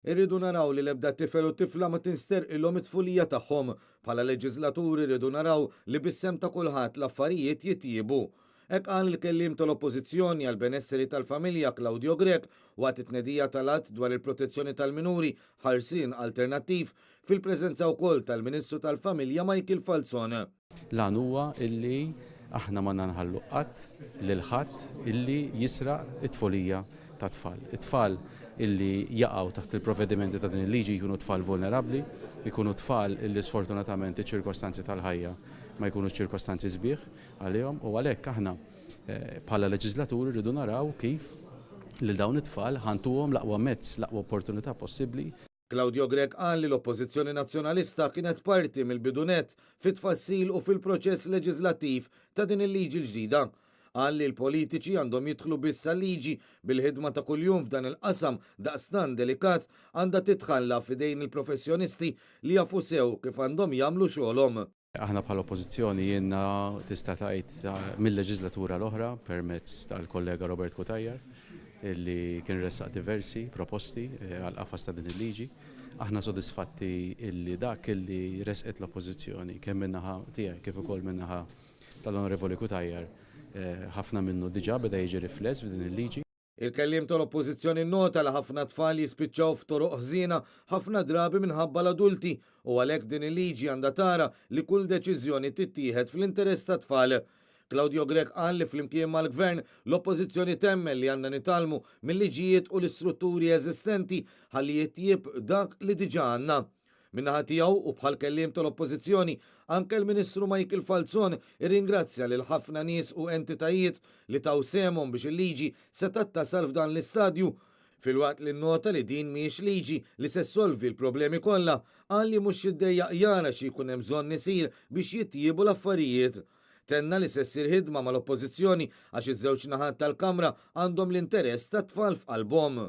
Irridu naraw li l-ebda tifel u tifla ma tinsterqilhom it-tfulija tagħhom. Bħala leġiżlaturi rridu naraw li bis-sehem ta' kulħadd l-affarijiet jitjiebu. Hekk qal il-kelliem tal-Oppożizzjoni għall-Benesseri tal-Familja Claudio Grech waqt it-tnedija tal-Att dwar il-Protezzjoni tal-Minuri, Ħarsien Alternattiv, fil-preżenza wkoll tal-Ministru tal-Familja Michael Falzon. L-għan huwa illi aħna m'għandna nħallu qatt lil ħadd illi jisraq it-tfulija tat-tfal. It-tfal illi jaqgħu taħt il-provvedimenti ta' din il-liġi jkunu tfal vulnerabbli, ikunu tfal illi sfortunatament iċ-ċirkostanzi tal-ħajja ma jkunux ċirkostanzi sbieħ għalihom u għalhekk aħna bħala leġiżlaturi rridu naraw kif lil dawn it-tfal ħa ntuhom l-aqwa mezz, l-aqwa opportunità possibbli. Claudio Grech qal li l-Oppożizzjoni Nazzjonalista kienet parti mill-bidu nett fit-tfassil u fil-proċess leġiżlattiv ta' din il-liġi l-ġdida. Qal li l-politiċi għandhom jidħlu biss għal-liġi bil-ħidma ta' kuljum f'dan il-qasam daqstant delikat għandha titħalla f'idejn il-professjonisti li jafu sew kif għandhom jagħmlu xogħolhom. Aħna bħala Oppożizzjoni ilna tista' tgħid mil-leġiżlatura l-oħra permezz tal-kollega Robert Cutajar illi kien ressaq diversi proposti għall-qafas ta' din il-liġi. Aħna sodisfatti illi dak illi ressqet l-Oppożizzjoni kemm min-naħa tiegħi kif ukoll min-naħa tal-Onorevoli Cutajar ħafna minnu diġà beda jiġi rifless f'din il-liġi. Il-kelliem tal-Oppożizzjoni nnota li ħafna tfal jispiċċaw f'toroq ħżiena ħafna drabi minħabba l-adulti u għalhekk din il-liġi għandha tara li kull deċiżjoni tittieħed fl-interess tat-tfal. Claudio Grech qal li flimkien mal-Gvern, l-Oppożizzjoni temmen li għandna nitgħallmu mil-liġijiet u l-istrutturi eżistenti ħalli jitjieb dak li diġà għandna. Min-naħa tiegħu u bħall-kelliem tal-Oppożizzjoni, anke l-Ministru Michael Falzon irringrazzja lil ħafna nies u entitajiet li taw sehemhom biex il-liġi setgħet tasal f'dan l-istadju. Filwaqt li nnota li din mhijiex liġi li se ssolvi l-problemi kollha, qal li mhux jiddejjaq jara xi jkun hemm bżonn isir biex jitjiebu l-affarijiet. Tenna li se ssir ħidma mal-Oppożizzjoni għax iż-żewġ naħat tal-Kamra għandhom l-interess tat-tfal f'qalbhom.